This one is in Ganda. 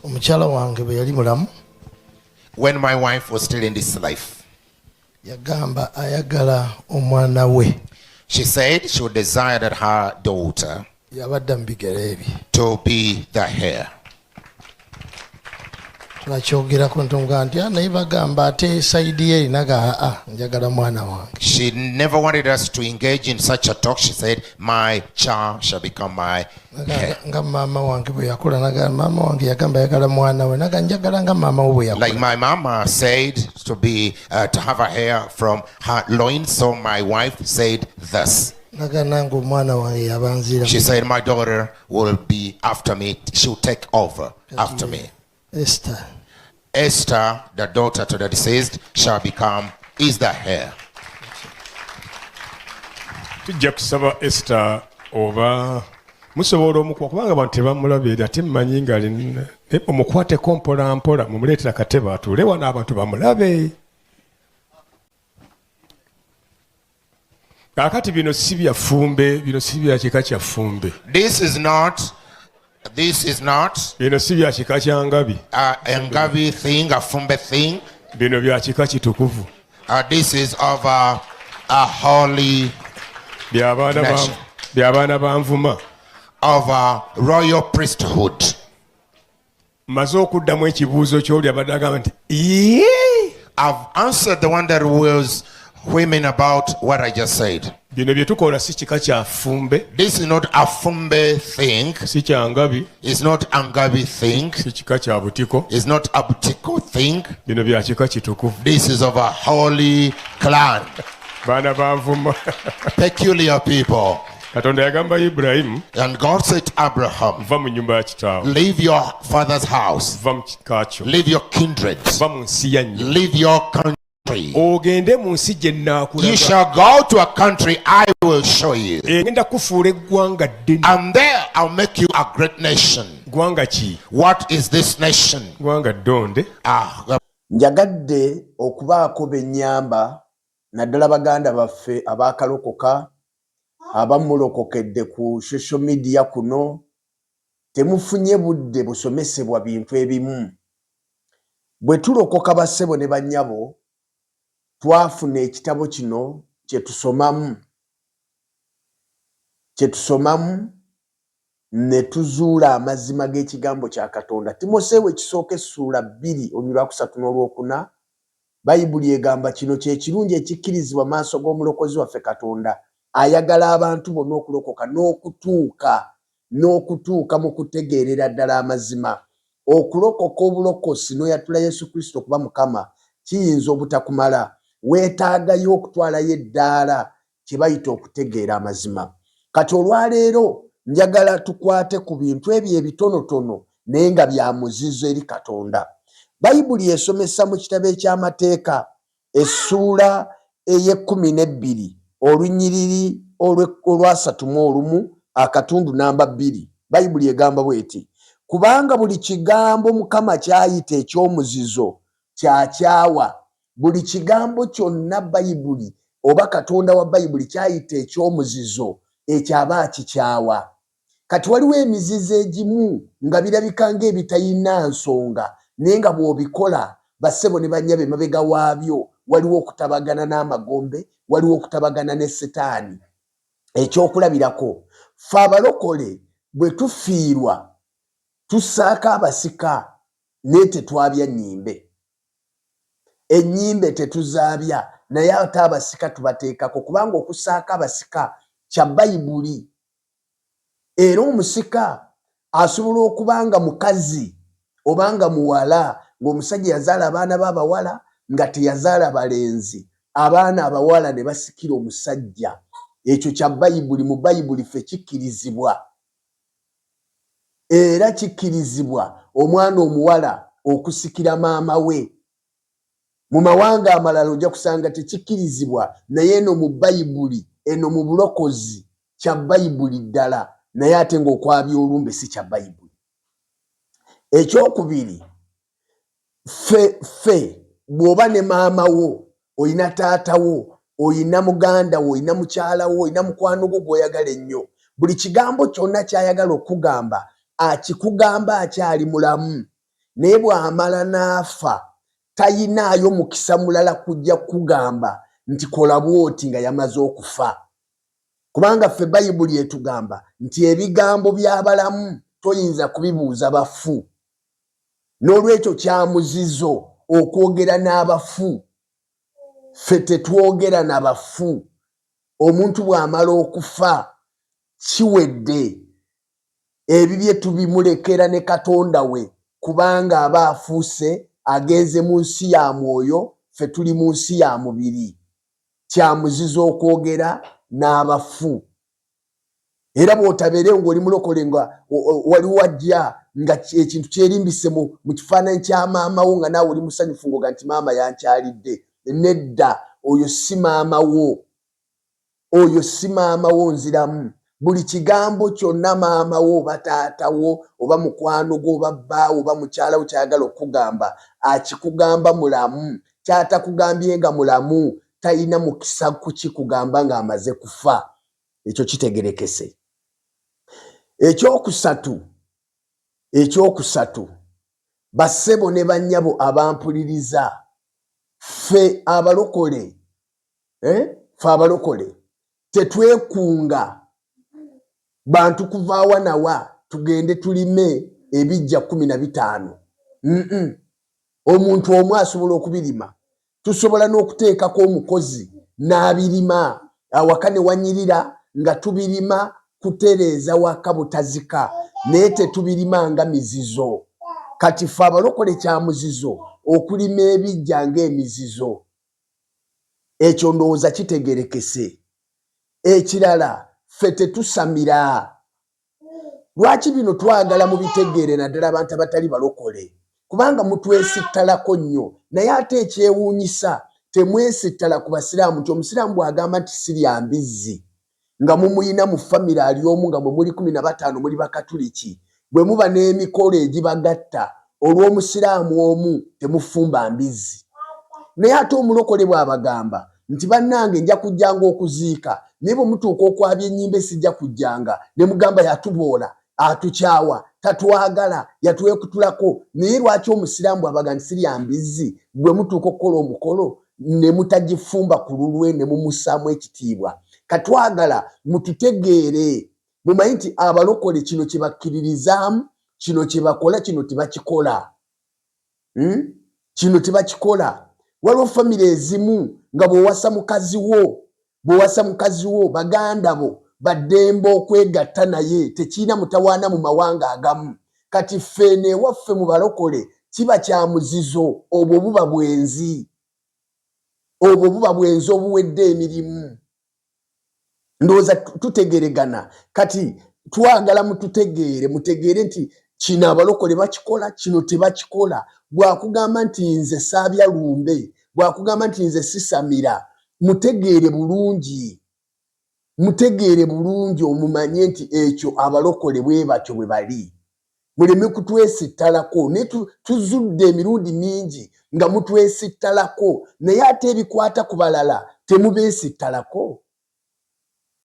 Omukyala wange bwe yali mulamu, When my wife was still in this life, yagamba ayagala omwana we she said she would desire that her daughter yabadde mu bigere bye. To be the heir. Tunakyogerako ntunga nti, "Ah, naye bagamba ate side ye erinaga aa njagala mwana wange." She never wanted us to engage in such a talk. She said, "My child shall become my Naga- heir." Nga maama wange bwe yakula naga maama wange yagamba ayagala mwana we naga njagala nga maama we bwe yakula. Like my mama said to have a heir from her loins, so my wife said thus. Naga nange omwana wange yabanzira. She said, "My daughter will be after me. She'll take over after me." Esther. Esther, the daughter to the deceased, shall become is the heir. Tujja kusaba Esther oba musobola omukuba kubanga abantu tebamulaba ate mmanyi nga alina- naye omukwateko mpola mpola mumuleetera akatebe atuule wano abantu bamulabe. Kaakati bino si bya ffumbe, bino si bya kika kya ffumbe. This is not Bino si bya kika kya ngabi. A Ngabi thing, a Fumbe thing. Bino bya kika kitukuvu. This is of a holy By'abaana ba- nation. By'abaana ba nvuma. Of a royal priesthood. Mmaze okuddamu ekibuuzo ky'oli abadde agamba nti "Yee!" I've answered the one that was women about what I just said. Bino bye tukola si kika kya ffumbe. This is not a Fumbe thing. Si kya ngabi. It's not a Ngabi thing. Si kika kya butiko. It's not a Butiko thing. Bino bya kika kitukuvu. This is of a holy clan, Baana ba nvuma. Peculiar people. Katonda yagamba Ibulayimu, And God said to Abraham, va mu nnyumba ya kitaawo, "Leave your father's house, va mu kika kyo, leave your kindred, va mu nsi ya nnyo, leave your country. Ogende mu nsi gye You nnaakulaga. Shall go to a country I will show you. Ngenda kufuula eggwanga ddene. And there I'll make you a great nation." Ggwanga ki? What is this nation? Ggwanga ddonde. Ah, Njagadde okubaako be nnyamba naddala baganda baffe abaakalokoka abamulokokedde ku social media kuno temufunye budde busomesebwa bintu ebimu. Bwe tulokoka bassebo ne bannyabo twafuna ekitabo kino kye tusomamu kye tusomamu ne tuzuula amazima g'ekigambo kya Katonda. Timoseewo ekisooka essuula 2 olunyiriri lwakusatu n'olwokuna Bayibuli egamba kino kye kirungi ekikkirizibwa maaso g'omulokozi waffe Katonda ayagala abantu bonna okulokoka n'okutuuka mu kutegeerera ddala amazima. Okulokoka obulokosi n'oyatula Yesu Kristo okuba Mukama kiyinza obutakumala weetaagayo okutwalayo eddaala kye bayita okutegeera amazima. Kati olwaleero njagala tukwate ku bintu ebyo ebitonotono naye nga bya muzizo eri Katonda. Bayibuli esomesa mu kitabo eky'Amateeka essuula ey'e12 olunyiriri olwasatu mu olumu akatundu namba 2 Bayibuli egamba bw'eti kubanga buli kigambo Mukama ky'ayita eky'omuzizo kyakyawa. Buli kigambo kyonna Bayibuli oba Katonda wa Bayibuli ky'ayita eky'omuzizo ekyo aba akikyawa. Kati waliwo emizizo egimu nga birabika ng'ebitalina nsonga naye nga bw'obikola bassebo ne bannyabo emabega waabyo waliwo okutabagana n'amagombe waliwo okutabagana ne Setaani. Ekyokulabirako ffe abalokole bwe tufiirwa tussaako abasika naye tetwabya nnyimbe. Ennyimbe tetuzaabya naye ate abasika tubateekako kubanga okussaako abasika kya Bayibuli. Era omusika asobola okuba nga mukazi oba nga muwala ng'omusajja yazaala abaana be abawala nga teyazaala balenzi abaana abawala ne basikira omusajja. Ekyo kya Bayibuli mu Bayibuli ffe kikkirizibwa. Era kikkirizibwa omwana omuwala okusikira maama we. Mu mawanga amalala ojja kusanga tekikkirizibwa naye eno mu Bayibuli eno mu bulokozi kya Bayibuli ddala naye ate ng'okwabya olumbe si kya Bayibuli. Ekyokubiri ffe bw'oba ne maama wo oyina taata wo oyina muganda wo oyina mukyala wo oyina mukwano gwo gw'oyagala ennyo buli kigambo kyonna ky'ayagala okukugamba akikugamba akyali mulamu. Naye bw'amala n'afa tayinaayo mukisa mulala kujja kukugamba nti kola bw'oti nga yamaze okufa. Kubanga ffe Bayibuli etugamba nti ebigambo by'abalamu toyinza kubibuuza bafu. N'olwekyo kya muzizo okwogera n'abafu. Ffe tetwogera na bafu. Omuntu bw'amala okufa kiwedde. Ebibye tubimulekera ne Katonda we kubanga aba afuuse agenze mu nsi ya mwoyo ffe tuli mu nsi ya mubiri. Kya muzizo okwogera n'abafu. Era bw'otabeere ng'oli mulokole nga waliwo ajja nga ekintu kyerimbise mu kifaananyi kya maama wo nga naawe oli musanyufu ng'oga nti maama yankyalidde. Nedda, oyo si maama wo. Oyo si maama wo nziramu. Buli kigambo kyonna maama wo oba taata wo oba mukwano gwo oba bbaawo oba mukyala wo ky'ayagala okukugamba akikugamba mulamu. Ky'atakugambye nga mulamu talina mukisa kukikugamba ng'amaze kufa. Ekyo kitegerekese. Ekyokusatu, ekyokusatu, bassebo ne bannyabo abampuliriza, ffe abalokole, eh, ffe abalokole tetwekunga bantu kuva awa nawa tugende tulime ebijja 15. Omuntu omu asobola okubirima. Tusobola n'okuteekako omukozi n'abirima awaka ne wanyirira nga tubirima kutereeza waka butazika, naye tetubirima nga mizizo. Kati ffe abalokole kya muzizo okulima ebijja ng'emizizo. Ekyo ndowooza kitegerekese. Ekirala ffe tetusamira. Lwaki bino twagala mubitegeere naddala abantu abatali balokole? Kubanga mutwesittalako nnyo naye ate ekyewuunyisa temwesittala ku Basiraamu nti Omusiraamu bw'agamba nti sirya mbizzi nga mumuyina mu famire ali omu nga mwe muli 15 muli Bakatuliki bwe muba n'emikolo egibagatta olw'Omusiraamu omu temufumba mbizzi. Naye ate omulokole bw'abagamba nti bannange nja kujjanga okuziika naye bwe mutuuka okwabya ennyimbe sijja kujjanga ne mugamba yatuboola atukyawa tatwagala yatwekutulako. Naye lwaki Omusiraamu bw'abaga nti sirya mbizzi gwe mutuuka okukola omukolo ne mutagifumba ku lulwe ne mumussaamu ekitiibwa? Katwagala mututegeere mumanyi nti abalokole kino kye bakkiririzaamu, kino kye bakola, kino tebakikola. Hmm? Kino tebakikola. Waliwo famire ezimu nga bw'owasa mukazi wo, bw'owasa mukazi wo baganda bo baddembe okwegatta naye tekirina mutawaana mu mawanga agamu. Kati ffe eno ewaffe mu balokole kiba kya muzizo, obwo buba bwenzi, obwo buba bwenzi obuwedde emirimu. Ndowooza tutegeregana. Kati twagala mututegeere, mutegeere nti kino abalokole bakikola, kino tebakikola. Bw'akugamba nti nze saabya lumbe, bw'akugamba nti nze sisamira, mutegeere bulungi, mutegeere bulungi omumanye nti ekyo abalokole bwe batyo bwe bali. Muleme kutwesittalako, naye tuzudde emirundi mingi nga mutwesittalako, naye ate ebikwata ku balala temubeesittalako.